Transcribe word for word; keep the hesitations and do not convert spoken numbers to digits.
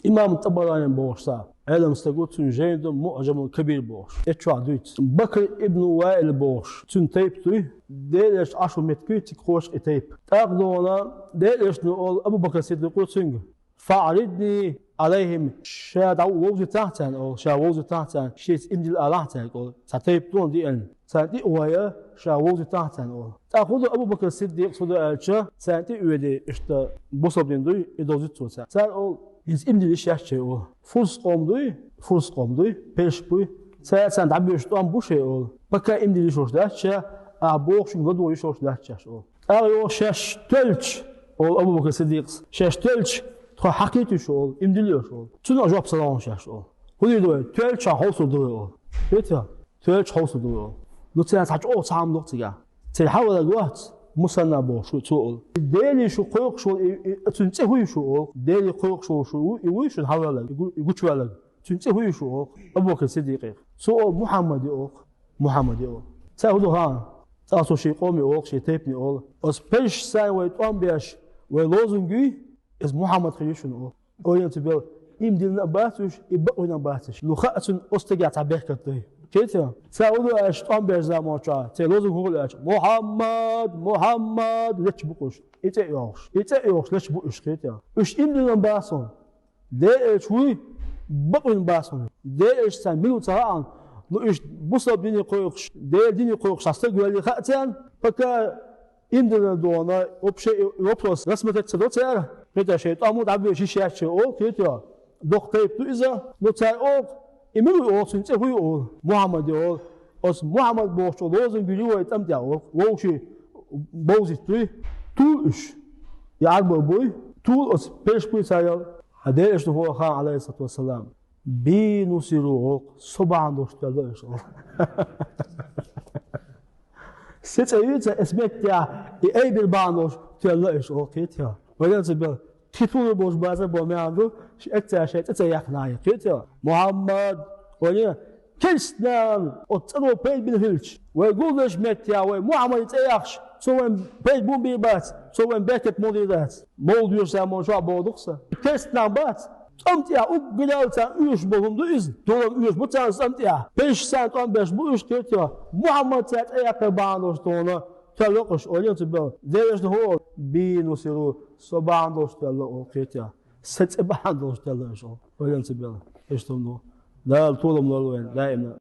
Имам ТӀабарани бохуш цхьа Ӏелам стаг ву, цуьнан жайна ду МуӀжамул Кабир бохуш. Эццахь дуьйцу. Бакр ибн Ваил бохуш, цуьнан тайпа дуй, Делан Элча Ӏаш ву меттиг, цига кхочуш и тайпа. ТӀаккха дона Делан Элчано олу Абу Бакр Сиддикъо цуьнга: «ФаӀридни Ӏалайхим», ша дӀа вовзийтахьа царна олу, ша вовзийтахьа царна, шеца иман дилла алахьа цаьрга олу, цхьа тайпа дона диъна, царна тӀе а гӀой, ша вовзийтахьа царна олу. ТӀаккха хӀун до Абу Бакр Сиддикъас, хӀун до аьлча, царна тӀе а оьдий, иштта бусалба дин дуй, и довзуьйту цо царна. Цара олу: «ХӀинца иман дилла йиш яц шайн», олу. «Фурс къом дуй, фурс къом дуй, перш буй. Цара царна дӀабоьдуш тӀом бу шайн», олу. «Пока иман дилла йиш йолуш дац ша, ахь бохучуьнга ладогӀа йиш йолуш дац шаьш», олу. ТӀаккха йоху шаьш тоьлча, олу Абу Бакр Сиддикъас, шаьш тоьлча, тхо хьакхийта йиш ю олу, иман дилла йиш ю олу. Цунна жоп ца лохьуна шаьш олу. ХӀун дийр ду вай? Тоьлча хьан хьовсур ду вай олу. Хета? Тоьлча хьовсур ду вай олу. Ну, цара цхьа чӀогӀа цхьа хӀума ду-кх цигахь. Церан хьан валарг вац? Мусанна бохуш ву цо олу. Деле шу кхойкхуш волу и, и, цуьнан цӀе хӀун ю шу олу? Деле кхойкхуш волу шу ву, и вуй шуна хьан валарг, и гу-, и гучуваьлларг? Цуьнан цӀе хӀун ю шу олу? Абу Бакр Сиддикъе. Цо олу: «Мухьаммад ю», олу. «Мухьаммад ю», олу. Цара хӀун до хаьа? ТӀаккха цо шен къоме олу, шен тайпане олу: «Оцу персашца вай тӀом беш, вай лозунг юй, иза Мухьаммад хир ю шуна», олу. Ойла ца бел, иман диллина а бац уьш, и бакъвина а бац уьш. Ну хаьа цунна оцу стагехь цхьа беркат дай. Кхетий? Цара хӀун до аьлча, тӀом беш заманчохь, церан лозунг хӀун хуьлу аьлча: «Мухьаммад, Мухьаммад», леташ бу-кх уьш. И цӀе а йохуш. И цӀе а йохуш леташ бу уьш, кхетий? Уьш иман диллина бац хьуна. Делан Элча вуй, бакъвина бац хьуна. Делан Элча царна мила ву ца хаьа, ну, уьш бусалба дине кхойкхуш, Делан дине кхойкхуш цхьа стаг ваьлла хаьа царна, пока иман диллина дона, вообще и вопрос рассмотреть ца до цара, кхетий, шайн тӀом дӀабоьдуш йиш яц шайн олу, кхетий, доккха тайпа ду иза, ну, цара олу, и мила ву олу, цуьнан цӀе хӀун ю олу, Мухьаммад ю олу, оцу Мухьаммад бохучу лозунг юй вай тӀам тӀехь олу, вовшийн бовзийтур дуй, туьллу уьш, и Ӏарбой буй, туьллу оцу персашкахь буй цара ял. Хьан Делан Элчано хӀун до хаьа, Ӏалайхиссалату вассалам? «Би нусиру», олу, со бахьана долуш тоьлла уьш олу. Се цӀе ю цара, оцу меттехь и айбина бахьана долуш тоьлла уьш олу, кхетий? Ойла ца бел, тхетулур болуш базар бо маьӀна ду, ши эццара шайн цӀе ца яьккхина а, кхетий? Мухьаммад, ойла, керстанан оцу цӀаро пайда бина хилча, вай гулдеш меттехь вай Мухьаммадан цӀе яхча, цо вайн пайда бун бийр бац, цо вайн беркат муха дийр дац. Мовлид доьшучу заманчохь боху ду-кх сан. Керстанан бац, цӀам тӀехь уггаре а царна оьшуш болу хӀума ду иза. Толам оьшуш бу царна цӀам тӀехь. Персашца тӀом беш бу уьш, кхетий? Мухьаммад цара цӀе яьккхина бахьана долуш тхуна тоьлла уьш, ойла ца бел. Делан Элчано хӀун олу? «Би нусиру», со бахьана долуш тоьлла олу, кхетий? Сан цӀе бахьана долуш тоьлла уьш олу, ойла ца бел. Иштта хӀума ду. Дала толам лойла вайна даимна.